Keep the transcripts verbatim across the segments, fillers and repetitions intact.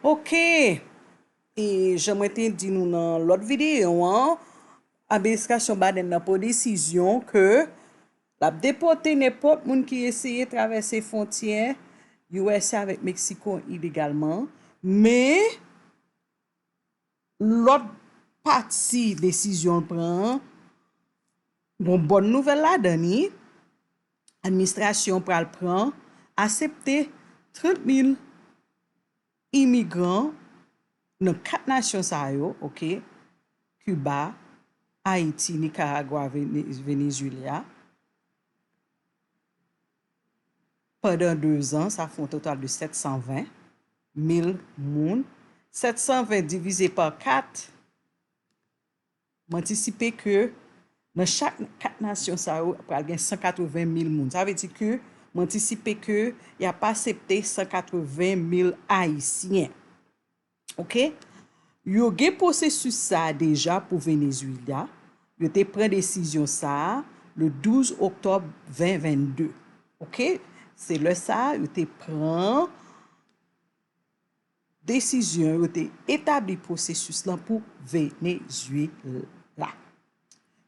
Ok. E jan mwen te di nou nan lòt videyo an, administrasyon Biden nan pran desizyon ke l ap depòte nenpòt moun ki eseye travèse fwontyè U S A avèk Meksiko ilegalman. Men, lòt pati desizyon l pran an, gon bòn nouvèl ladan li, administrasyon pral pran, aksepte trant mil imigran nan kat nasyon sa yo, ok, Kiba, Ayiti, Nikaragwa, Vene-, Venezuela, pandan de zan, sa fè yon total de sèt san ven mil moun. Sèt san ven divize pa kat, m antisipe ke nan chak kat nasyon sa yo, pral gen san katreven mil moun. Sa vle di ke m antisipe ke y ap aksepte san katreven mil Ayisyen. Ok? Yo gen pwosesis sa a deja pou Venezuela. Yo te pran desizyon sa a le douz oktòb ven vennde. Ok? Se lè sa a, yo te pran desizyon, yo te etabli pwosesis lan pou Venezuela.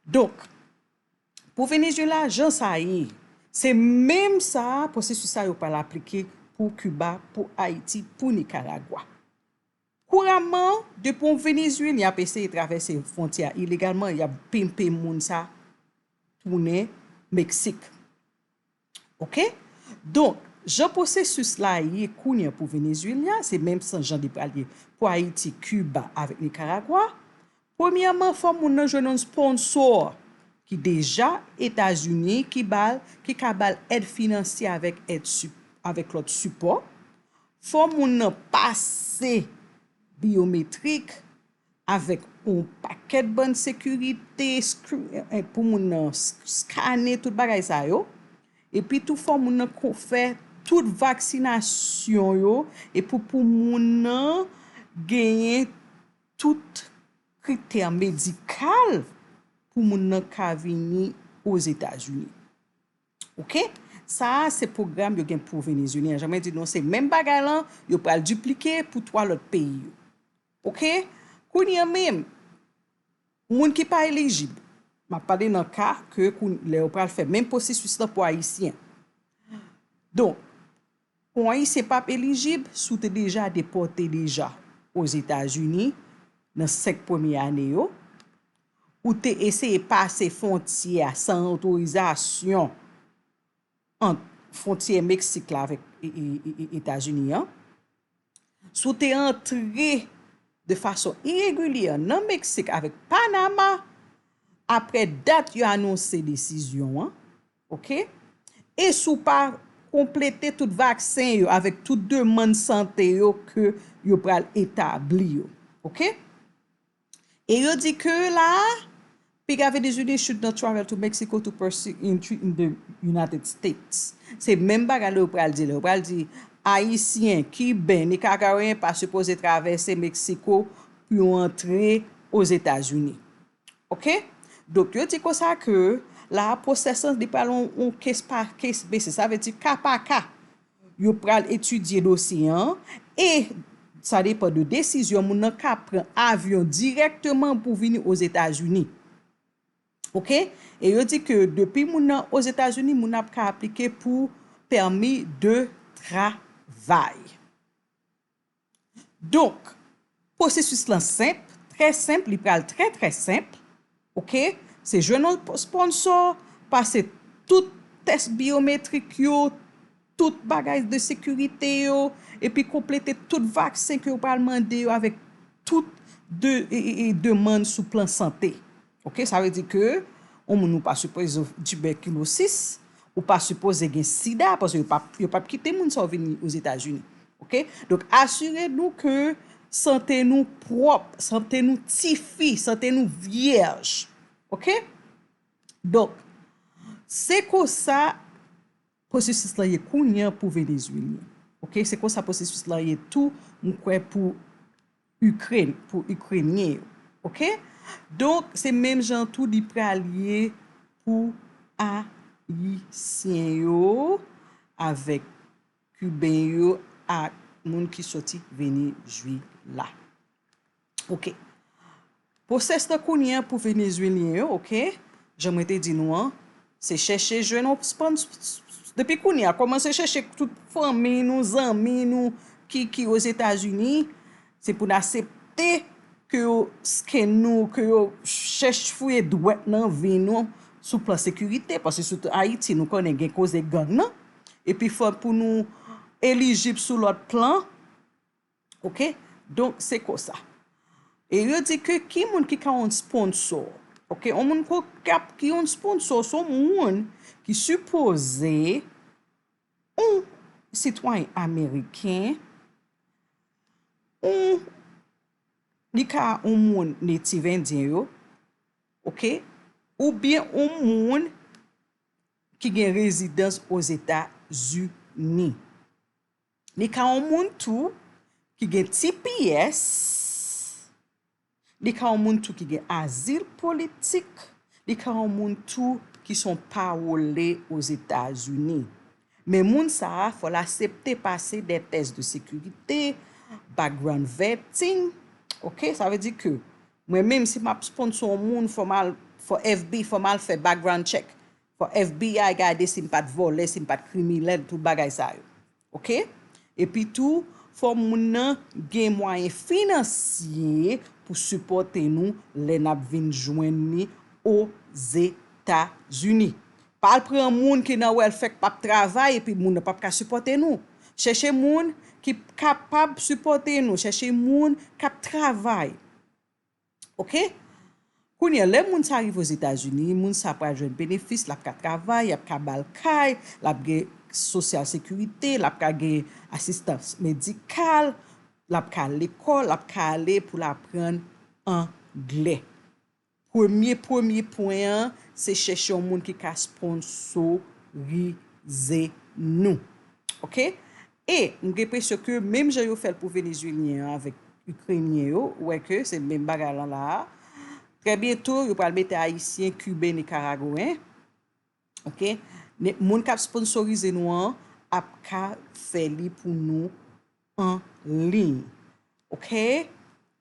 Donk, pou Venezuela, jan sa ye, se menm sa a, pwosesis sa yo pral aplike pou Kiba, pou Ayiti, pou Nikaragwa. Kouramman, depi yon Venezuelyen ap eseye travèse fwontyè a ilegalman, y ap pimpe moun sa tounen Meksik. Ok? Donk, jan pwosesis la ye kounye a pou Venezuela, se menm jan li pral ye pou Ayiti, Kiba avèk Nikaragwa. Premyèman, fò moun nan jwenn yon sponsò ki deja Etazini, ki ba l, ki ka ba l èd finansye avèk èd si-, avèk lòt sipò. Fò moun nan pase biyometrik avèk yon pakèt bann sekirite, skri-, eh, pou moun nan s-, skane tout bagay sa yo. Epi tou fò moun nan ko-, fè tout vaksinasyon yo, epi pou moun nan genyen tout kritè medikal pou moun nan ka vini Ozetazini. Ok? Sa a se pwogram yo gen pou Venezuelyen an. Jan mwen di nou, se menm bagay lan, yo pral diplike pou twa lòt peyi yo. Ok? Kounye a menm, moun ki pa elijib, m ap pale nan ka ke koun-, lè yo pral fè menm pwosesis lan pou Ayisyen. Donk, yon Ayisyen p ap elijib si w te deja depòte deja Ozetazini nan senk premye ane yo, ou te eseye pase fwontyè a san otorizasyon ant fwontyè Meksik la avèk e, e, e, e, Etazini an, si w te antre de fason iregilye nan Meksik avèk Panama, apre dat yo anonse desizyon an, ok? E si w pa konplete tout vaksen yo avèk tout demann sante yo ke yo pral etabli yo, ok? E yo di ke la a, piga Venezuelan should not travel to Mexico to pursue entry in the United States. Se menm bagay la yo pral di la. Yo pral di, Ayisyen, Kiben, Nikaragwayen pa sipoze travèse Meksiko pou yo antre Ozetazini. Ok? Donk, yo di konsa ke la a, pwosès lan, li pral yon, yon case pa case basis. Sa vle di ka pa ka. Yo pral etidye dosye an e sa depann de desizyon moun nan ka pran avyon dirèkteman pou vini Ozetazini. Ok? E yo di ke depi moun nan Ozetazini, moun nan ap ka aplike pou pèmi de travay. Donk, pwosesis lan senp, trè senp, li pral trè, trè senp. Ok? Se jwenn yon sponsò, pase tout tès biyometrik yo, tout bagay de sekirite yo, epi konplete tout vaksen ke yo pral mande yo avèk tout de, e, e, e, demann sou plan sante. Ok? Sa vle di ke yon moun ou pa sipoze tibèkilosis, ou pa sipoze gen sida, paske yo p ap, yo p ap kite moun sa yo vini Ozetazini. Ok? Donk, asire nou ke sante nou pwòp, sante nou tifi, sante nou vyèj. Ok? Donk, se konsa pwosesis lan ye kounye a pou Venezuelyen. Ok? Se konsa pwosesis lan ye tou, m kwè, pou Ikrèn, pou Ikrenyen yo. Ok? Donk, se menm jan tou li pral ye pou Ayisyen yo avèk Kiben yo ak moun ki soti Venezuela. Ok. Pwosès la kounye a pou Venezuelyen yo, ok, jan mwen te di nou an, se chèche jwenn yon sponsor. Depi kounye a, kòmanse chèche tout fanmi nou, zanmi nou ki, ki Ozetazini, se pou n aksepte ke yo scan nou, ke yo chèche fouye dwèt nan vi nou sou plan sekirite, paske sitou Ayiti, nou konnen gen koze gang nan, epi fò pou nou elijib sou lòt plan, ok? Donk, se konsa. E yo di ke ki moun ki ka yon sponsor, ok? Yon moun ko-, k ap, ki yon sponsor, se yon moun ki sipoze yon sitwayen ameriken, yon, li ka yon moun Native Indien yo, ok? Oubyen yon moun ki gen rezidans Ozetazini. Li ka yon moun tou ki gen T P S, li ka yon moun tou ki gen azil politik, li ka yon moun tou ki se yon pawole Ozetazini. Men moun sa a, fò l aksepte pase de tès de sekirite, background vetting, ok? Sa vle di ke mwen menm, si m ap sponsor yon moun, fò m al, fò F B I, fò m al fè background check. Fò F B I gade si m pa t vòlè, si m pa t kriminèl, tout bagay sa yo. Ok? Epi tou, fò moun nan gen mwayen finansye pou sipòte nou lè n ap vin jwenn li Ozetazini. Pa al pran moun ki nan welfare k p ap travay epi moun nan p ap ka sipòte nou. Chèche moun ki kapab sipòte nou. Chèche moun k ap travay. Ok? Kounye a, lè moun sa rive Ozetazini, moun sa pral jwenn benefis, l ap ka travay, y ap ka ba l kay, l ap gen sosyal sekirite, l ap ka gen asistans medikal, l ap ka lekòl, l ap ka ale pou l aprann anglè. Premye, premye pwen an, se chèche yon moun ki ka sponsorize nou. Ok? E m gen enpresyon ke menm jan yo fè l pou Venezuelyen an avèk Ikrenyen yo, ou wè ke se menm bagay lan la a. Trè byento, yo pral mete Ayisyen, Kiben, Nikaragwen. Ok? Ne-, moun k ap sponsorize nou an ap ka fè li pou nou an liy. Ok?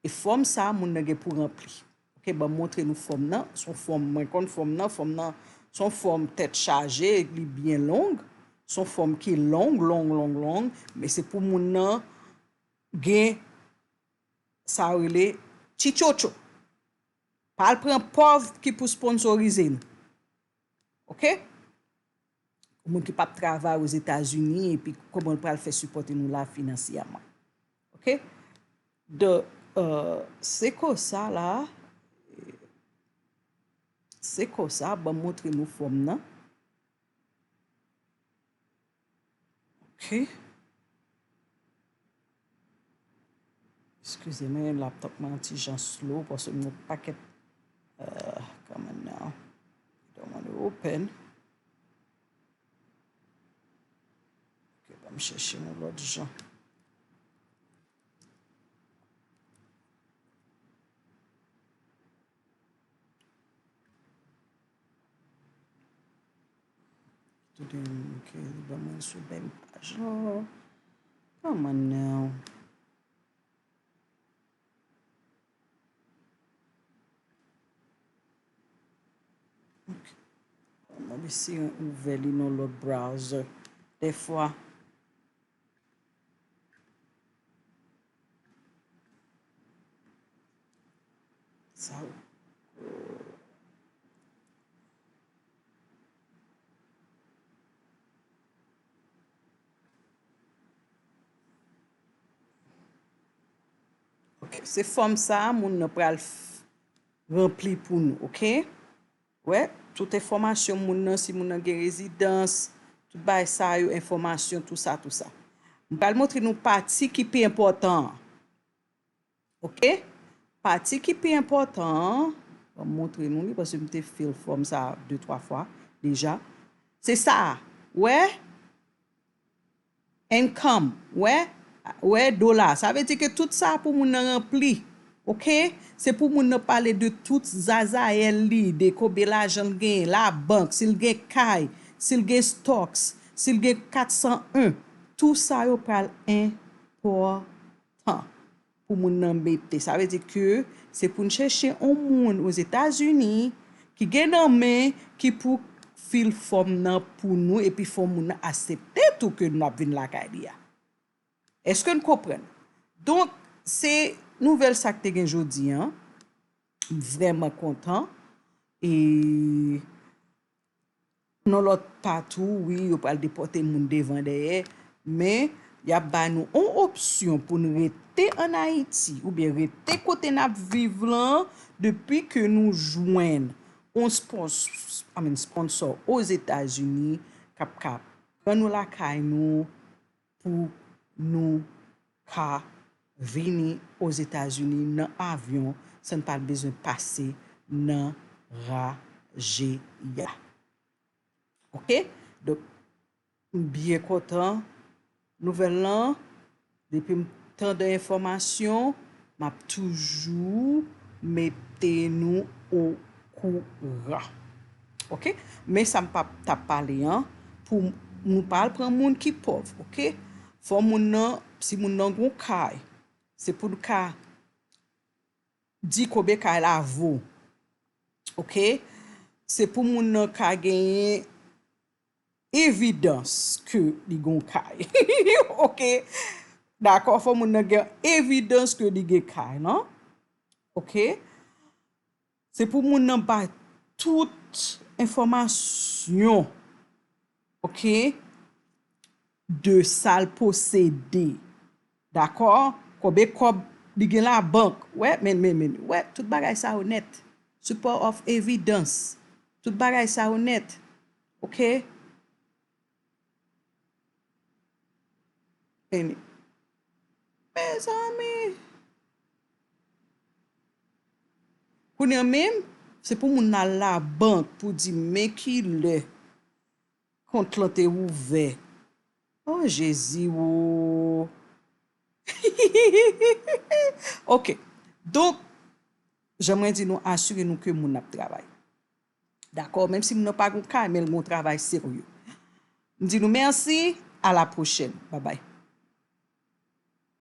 E fòm sa a, moun nan gen pou ranpli. Ok, ban m montre nou fòm nan. Se yon fòm, mwen konn fòm nan. Fòm nan, se yon fòm tèt chaje, li byen long. Se yon fòm ki long, long, long, long. Men se pou moun nan gen, sa yo rele tchitchotcho. Pa al pran pòv ki pou sponsorize nou. Ok? Moun ki p ap travay Ozetazini, epi kòman l pral fè sipòte nou la finansyèman. Ok? Donk, euh, se konsa la, se konsa, ban m montre nou fòm nan. Ok. Eskize mwen, laptop mwen yon ti jan slow, paske m gen yon pakèt, euh, come on now. Don't want to open. Ok, ban m chèche yon lòt jan. Tout de moun ke li ban mwen sou menm paj lan. Come on now. Ok. Mwen eseye ouvè li nan lòt browser. Dèfwa, Sa ou. Ok, se fòm sa a moun nan pral f-, ranpli pou nou, ok? Wè, tout enfòmasyon moun nan, si moun nan gen rezidans, tout bagay sa yo, enfòmasyon, tou sa, tou sa. M pral montre nou pati ki pi enpòtan an. Ok? Pati ki pi enpòtan an, ban m montre nou li, paske m te fill fòm sa de twa fwa deja. Se sa a. Wè? Income, wè, wè, dola. Sa vle di ke tout sa pou moun nan ranpli. Ok? Se pou moun nan pale de tout zazayèl li, de konbyen lajan l genyen, labank, si l gen kay, si l gen stocks, si l gen kat san en. Tou sa yo pral en-, enpòtan pou moun nan mete. Sa vle di ke se pou n chèche yon moun Ozetazini ki gen nan men ki pou fil fòm nan pou nou epi fè moun nan aksepte tou ke n ap vin lakay li a. Èske n konprann? Donk, se nouvèl sa k te gen jodi a. M vrèman kontan. E nan lòt pa tou, wi, yo pral depòte moun devan dèyè, men y ap ba nou yon opsyon pou n rete ann Ayiti oubyen rete kote n ap viv lan depi ke nou jwenn yon spons-, I mean, sponsor Ozetazini k ap ka pran nou lakay nou pou nou ka vini Ozetazini nan avyon san n pa bezwen pase nan raje a. Oke? Donk, m byen kontan nouvèl lan. Depi m tande enfòmasyon, m ap toujou mete nou okouran. Oke? Men sa m pa t ap pale an, pou nou pa al pran moun ki pòv, oke? Fò moun nan, si moun nan gon kay, se pou n ka di konbyen kay la vo. Oke? Se pou moun nan ka genyen evidans ke li gon kay. Oke? Dakò, fò moun nan gen evidans ke li gen kay, non? Oke? Se pou moun nan bay tout enfòmasyon, oke, de sa l posede. Dakò? Konbyen kòb li gen labank. Wè, men, men, men, wè, tout bagay sa yo nèt. Support of evidence. Tout bagay sa yo nèt. Oke? Men, mezanmi. Kounye a menm, se pou moun nan al labank pou di men kilè kont lan te ouvè. O Jezi wo. Oke. Donk, jan mwen di nou, asire nou ke moun nan ap travay. Dakò? Menm si moun nan pa gon kay, men l gon travay serye. M di nou mèsi, a la pwochèn. Babay.